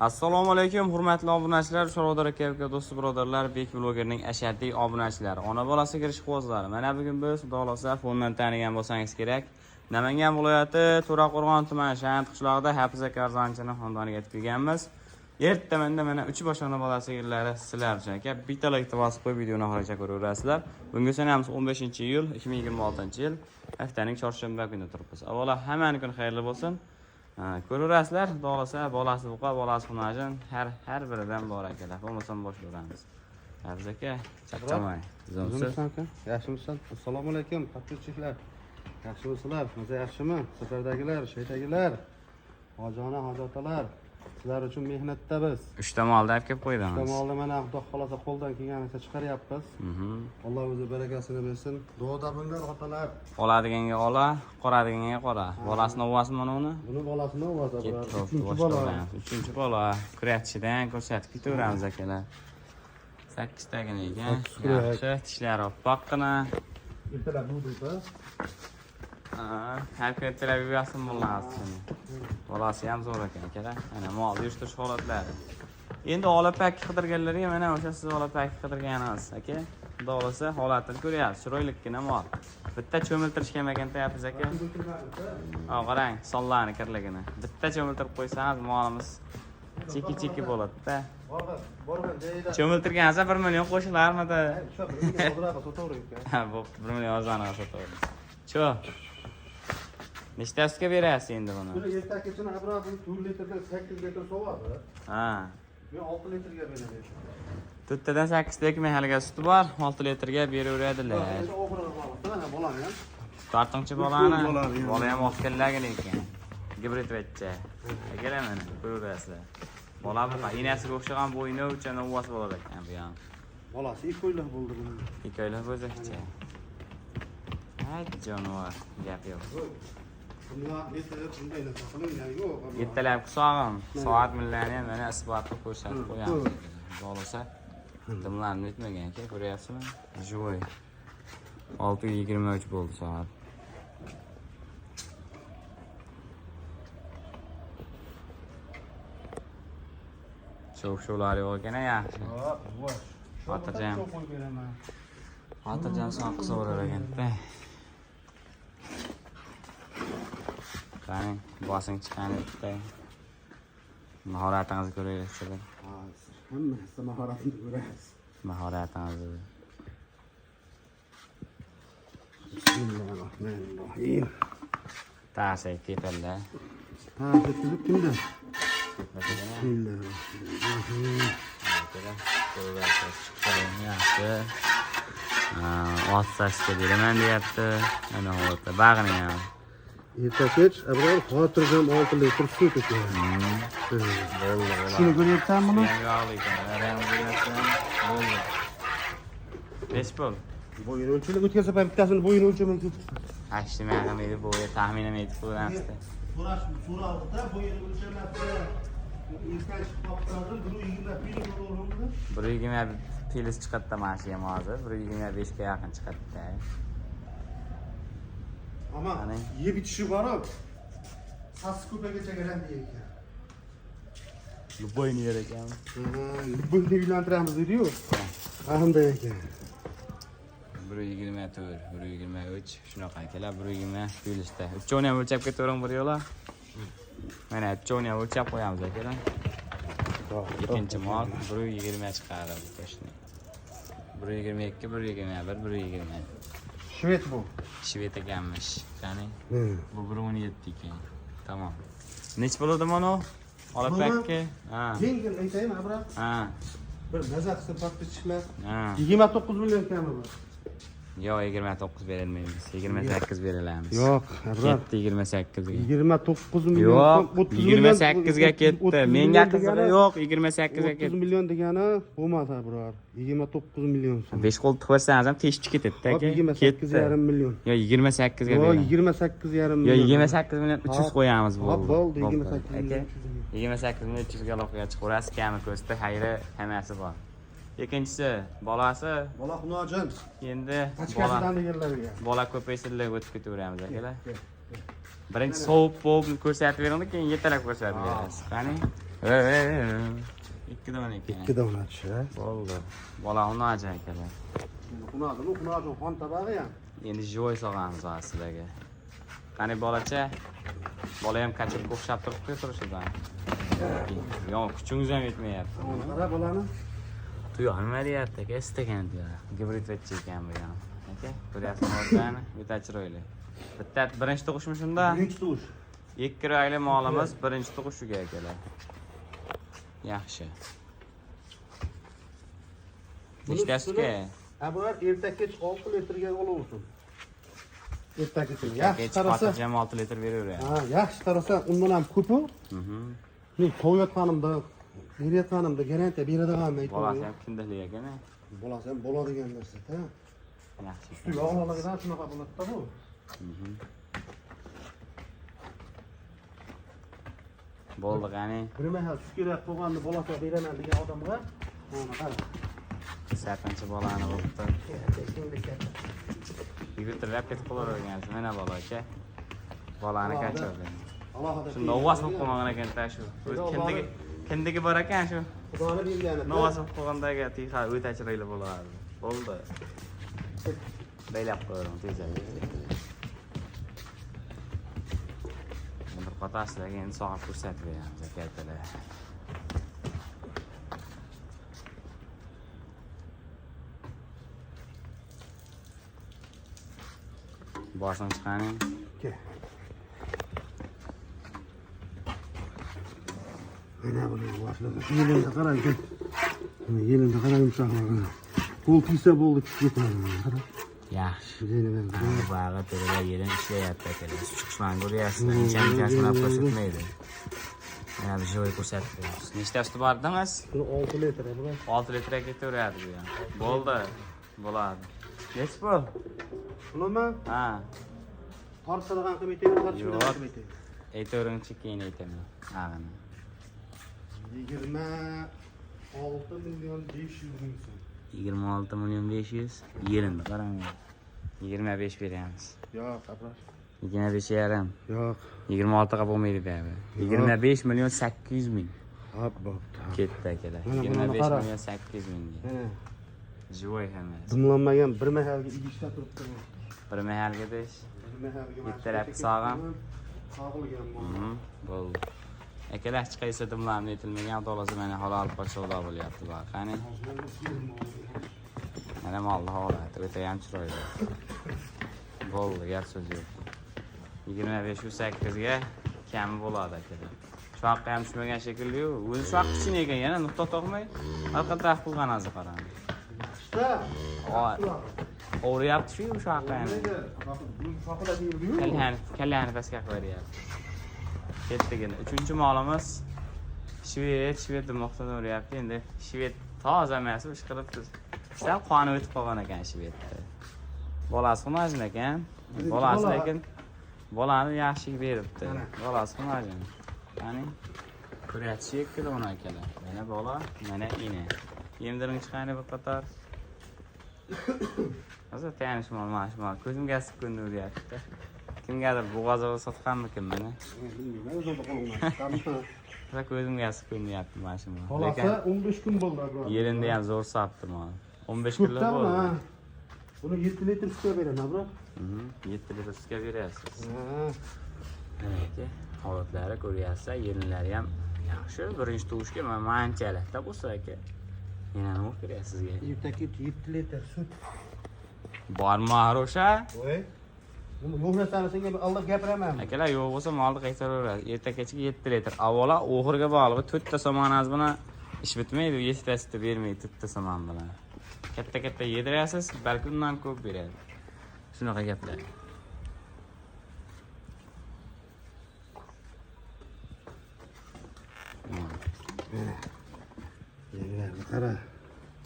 Assalomu alaykum, hurmatli obunachilar, Chorvador aka, uka, do'st birodarlar, Bek blogerning ashaddiy obunachilari, ona bolasi girishqovozlari. Mana bugun biz, Xudo xolasa, fondan tanigan bo'lsangiz kerak, Namangan viloyati To'raqo'rg'on tumani Shayand qishlog'ida Hafiz aka arzonchini xonadoniga yetib kelganmiz. Erta mana 3 bosh ona bolasi sigirlari sizlar uchun aka. Bitta like bosib qo'yib videoni oxirigacha ko'raverasizlar. Bugungi sanamiz 15-iyul 2026-yil, haftaning chorshanba kuni turibmiz. Avvalo hammani kuni xayrli bo'lsin. Ha, ko'raverasizlar, Xudo xolasa, bolasi buqa, bolasi xunajin, har biridan bor akalar. Bo'lmasam boshlayveramiz. Hafiz aka, charchamang. Tuzumsiz. Tuzumsan aka? Yaxshimisan? Assalomu alaykum, подписчик lar. Yaxshimisizlar? Maza yaxshimi? Safardagilar, shaydagilar, hojona, hoji otalar. Sizlar uchun mehnatda biz. 3 ta molni olib kelib qo'ydingiz. Shamolni mana Xudo xolasa qo'ldan kelganicha chiqaryapmiz. Alloh o'zi barakasini bersin. Duoda bo'linglar, otalar. Oladiganga ola, qoradiganga qora. Bolasini ovasi mana uni. Buni bolasini ovozi Ketdi, bular. Uchinchi bola. Uchinchi bola. Kurakchidan ko'rsatib ketaveramiz akalar. 8 tagina ekan. 8 kurak. Yaxshi, tishlari oppoqqina. Ertalab yuvdik-da. Har kuni ertalab yuvasin bo'ladi shuni. Bolasi ham zo'r ekan akalar. Mana mol yurishtirish holatlari. Endi ola pakki qidirganlarga mana o'sha siz ola pakki qidirganimiz aka. Xudo xolasa holatini ko'ryapsiz. Chiroylikkina mol. Bitta cho'miltirish kam ekan deyapsiz aka. Ha, qarang, sonlarni kirligini. Bitta cho'miltirib qo'ysangiz molimiz cheki-cheki bo'ladi-da. Borgan, borgan joyida. Cho'miltirgansa 1 million qo'shilarmidi? O'sha bir million ozroq sotavering aka. Ha, bo'pti, 1 million ozroq sotaveramiz. Cho. Nechtasiga berasiz endi buni? Buni ertakechini abror buni 4 litrdan 8 litr sovadi. Ha. Men 6 litrga beraman. To'rttadan 8 ta mahaliga suti bor, 6 litrga beraveradilar. Endi o'g'ri bolasi, mana bolani ham. Tortinchi bolani, Bolani ham. bola ham oqkallagi lekin. Gibrid vachcha. Akalar mana ko'raverasizlar. Bola bu enasiga o'xshagan bo'yni ucha novvos bo'lar ekan bu ham. Bolasi 2 oylik bo'ldi buni. 2 oylik bo'lsa-chi. Hay jonivor, gap yo'q. Bunga litr bunday narsa qilingan yo'q. Ertalabki sog'im, soat millarni ham mana isbot qilib ko'rsatib qo'yamiz. Xudo xolasa, dimlarni bitmagan aka, ko'ryapsizmi? Живой. 6:23 bo'ldi soat. Shov-shuvlari yo'q ekan, yaxshi. Yo'q, Xotirjam. Cho'q qo'yib beraman. Xotirjam soq qisaverar ekanda. Qani, bosing chiqqani bitta. Mahoratingizni ko'raylik sizlar. Hozir hammasi mahoratini ko'rasiz. Mahoratingizni. Bismillahirrohmanirrohim. Tarsak tepallar. Ha, bitkazib kimda? Tepasidan. Bismillahirrohmanirrohim. Yaxshi. 6 sakkiz beraman deyapti. Mana holatda bag'rini ham. Erta kech abror xotirjam 6 litr sut ekan. Bo'ldi, bo'ldi. Shuni ko'ryapsanmi buni? Ham yog'li ekan. Rang ko'ryapsan. Bo'ldi. Nechi pul? Bo'yini o'lchaylik. O'tgan safar bittasini bo'yini o'lchamay ketdi. Hashti mayli bo'yi taxminan aytib qo'yamiz. So'rash so'raldi-da, bo'yini o'lchamabdi. Esdan chiqib qolibdi, 1.21 bo'ldi. 1.20 plyus chiqadida mana shu ham hozir. 1.25 ga yaqin chiqadida. Ama Qani? yeb ichishi borib, sassiz ko'pagacha garantiya ekan. Любой yer ekan. Buni uylantiramiz dedi-yu. Qanday ekan? 1.24, 1.23 shunaqa akalar, 1.20 plyusda. Uchovini ham o'lchab ketavering bir yo'la. Mana uchovini ham o'lchab qo'yamiz akalar. Ikkinchi mol 1.20 chiqadi bu точно. 1.22, 1.21, 1.20. Shved bu. Shved ekanmish. Qani? Bu 1.17 ekan. Tamom. Nechi bo'ladi mana u? Olib Buni- pakki. Ha. Yengil aytaymi, abror? Ha. Bir maza qilsin подписчик lar. Ha. 29 million kami bu. Yo'q, 29 berilmaymiz. 28 berilamiz. Yo'q, abror. Ketdi 28 ga. 29 million. Yo'q, 30 million- 28 ga ketdi. 30 Menga million qizig'i degani- yo'q, 28 ga 30 ketdi. million degani bo'lmadi abror. 29 million so'm. 5 qo'l tiqib bersangiz ham teshib ketadi Hop, aka. 28,5 million. Yo, 28 ga Yo'q, beraman. 28,5 Yo, million. 28 million 300 Hop. qo'yamiz Hop, bo'ldi. bo'ldi, Bo'pti, 28 million aka. 300 ming. 28 million 300 ga aloqaga chiqaverasiz, kami ko'zda xayri hammasi bor. Ikkinchisi bolasi Bola xunojin. endi bola Tachkasidan deganlarga. bola ko'paysinlar o'tib ketaveramiz akalar. Birinchi sovib bo'lib ko'rsatib beringda, keyin yetalab ko'rsatib berasiz. Qani? Ikki dona ekan. Ikki donachi. Bo'ldi. Bola xunachi akalar. Endi xunachi, bu xunachi xon tabag'i ham. Endi живой sog'amiz hozir sizlarga. Qani bolacha? Bola ham kachirga o'xshab turibdi turishidan. Yo'q, kuchingiz ham yetmayapti. Qara bolani. Tuyoq nima deyapti aka? Istagan tuyoq. Gibrid vetchi ekan bu ham. Aka, ko'ryapsizmi o'rtani? O'ta chiroyli. Bitta birinchi tug'ishmi shunda? Birinchi tug'ish. Ikki rangli molimiz birinchi tug'ishiga akalar. Yaxshi. Nechta sutga? Ha, bular erta kech 6 litrga olaversin. Erta kech. Yaxshi qarasa, xotirjam 6 litr beraveradi. Ha, yaxshi qarasa undan ham ko'pi. Men to'yayotganimda, berayotganimda garantiya beradiganini aytaman. Bolasi ham kindikli ekan. Bolasi ham bo'ladigan narsa-da. Yaxshi. Suti yog'ligidan shunaqa bo'ladi-da bu. Bo'ldi, qani. Bir mahal sut kerak bo'lganda bolasiga beraman degan odamga, mana qara. Sarpancha bolani bo'libdi. Yigitlar ketib qolavergansiz. Mana bola aka. Bolani kachirdi. Alohida. Shu novvas bo'lib qolmagan ekan shu. O'zi kindigi bor ekan shu. Xudoni bergani. Novvas bo'lib qolgandagi tixa o'ta chiroyli bo'lardi. Bo'ldi. Baylab qo'yaman tezak. Bir qator sizlarga endi sog'ib ko'rsatib beramiz akalar. Boshini chiqaring. Kel. Mana buni boshlig'i. Yelinda qarang. Mana yelinda qarang yumshoqligini. Qo'l tiysa bo'ldi, tushib ketadi. Qara. Yaxshi. Yelinda Bag'i tug'ila yelin ishlayapti akalar. Chiqishlarni ko'ryapsizlar. Necha-nechasini olib ko'rsatmaydi. Mana bu живой ko'rsatib beramiz. Nechta suti bor dedingiz? Buni 6 litr, bular. 6 litrga ketaveradi bu ham. Bo'ldi. Bo'ladi. Nechi pul? Bunimi? Ha. Tortadigan qilib aytaymi, tortishmaydigan qilib aytaymi? Aytaveringchi, keyin aytaman. Ag'ini. 26 million 500 ming so'm. 26 million 500. Yerini qarang. 25 beramiz. Yo'q, Abror. 25 yarim. Yo'q. 26 ga bo'lmaydi bu. 25 million 800 ming. Hop, bo'pti. Ketdi akalar. Mana buni 25 qara. million 800 mingga. Mana Живой hammasi. dimlanmagan bir mahalga idishda turibdi bu. Bir mahalga desh. Bir mahalga mana Bitta taraf sog'am. Sog'ilgan bu. Bo'ldi. Akalar hech qaysi dimlanib yetilmagan, xudolasa mana halol savdo bo'lyapti bor. Qani? Mana molni holati o'ta ham chiroyli. Bo'ldi, gap so'z yo'q. 25.8 ga kami bo'ladi akalar. Shu haqqa ham tushmagan shekilli-yu, o'zi shu haqqa kichkina ekan, yana nuqta topmay, orqa taraf qilgan hozir qarang. Og'riyapti shu shu haqqa ham. Kallani pastga qo'yyapti. Ketdigini. Uchinchi molimiz shved, shved demoqdan uryapti. Endi shved toza emas, ish qilibdi. Sal qoni o'tib qolgan ekan shvedni. Bolasi xunajin ekan. Bolasi lekin bolani yaxshi beribdi. Bolasi xunajin. Qani ko'ryapsiz ikki dona akalar. Mana bola, mana ina. Yemdiring chiqani bir qator. Hozir tanish mol, mana shu mol. Ko'zimga isib uryapti. Kimgadir bo'g'ozig'i sotganmikin mana? Bilmayman, o'zim qo'limdan. Ko'zimga isib ko'rinyapti mana shu mol. Bolasi 15 kun bo'ldi Abror. Yerinda ham zo'r sotdi mol. 15 kunlik bo'ldi. Buni 7 litr sutga beraman, Abror. 7 litr sutga berasiz. Mana aka, holatlari ko'ryapsiz, yerinlari ham yaxshi. Birinchi tug'ishga manchalikda bo'lsa aka. Yana nima kerak sizga? Ertaki 7 litr sut. Bormi o'sha? Voy. Yo'q narsani senga Alloh gapiraman. Akalar yo'q bo'lsa molni qaytaraveradi. Erta kechki 7 litr. Avvalo oxirgi bog'lig'i 4 ta somonasi bilan ish bitmaydi, 7 ta sutni bermaydi 4 ta somon bilan. Katta-katta yedirasiz, balki undan ko'p beradi. Shunaqa gaplar. Qara.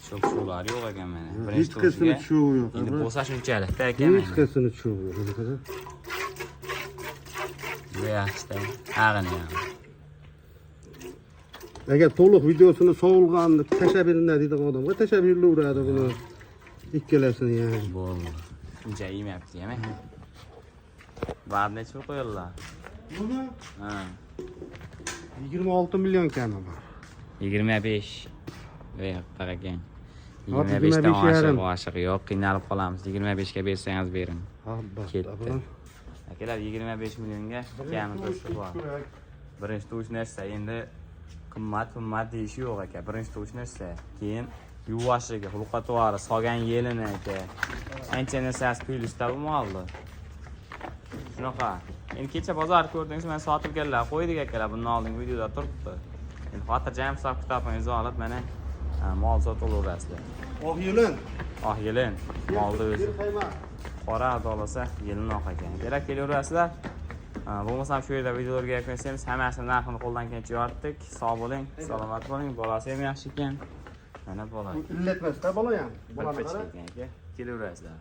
Sho'k-sho'lari yo'q ekan mana. Hech qaysini tushuvi yo'q. Endi bo'lsa shunchalik-da ekan. Hech qaysini tushuvi yo'q. Qara. Bu yaxshi-da. Ag'ini ham. Agar to'liq videosini sovulganini tashlab beringlar deydigan odamga tashlab berilaveradi buni. Ikkalasini ham. Bo'ldi. Uncha yemayapti, yemi? Bor necha pul qo'yadilar? Buni Ha. 26 million kami bor. 25. Yo'q, ekan. Hop, 25 dan 25 yarim. oshiq, oshiq yo'q, qiynalib qolamiz. 25 ga bersangiz bering. Albatta. Ketdi. Akalar, 25 millionga kami do'sti bor. Birinchi tuvish narsa, endi qimmat qimmat deyishi yo'q aka. Birinchi tuvish narsa. Keyin yuvoshligi, xulq-atvari, solgan yelini aka. Ancha narsasi plyusda bu molni. Shunaqa. Endi kecha bozor ko'rdingiz, mana sotilganlar qo'ydik akalar, bundan oldingi videoda turibdi. Endi xotirjam hisob kitobingizni olib, mana mol sotilaverasizlar. Oq yelin. Oq yelin, molni o'zi. Qayma. Qora adolasa yelin oq ekan. Kerak kelaverasizlar. Bo'lmasam shu yerda videolarga yakun, hammasini narxini qo'ldan kelgancha yoritdik. Sog' bo'ling, salomat bo'ling. Bolasi ham yaxshi ekan. Mana bola. Illatmasda bola ham. Bir Bolani pachka qara. ekan aka. Kelaverasizlar.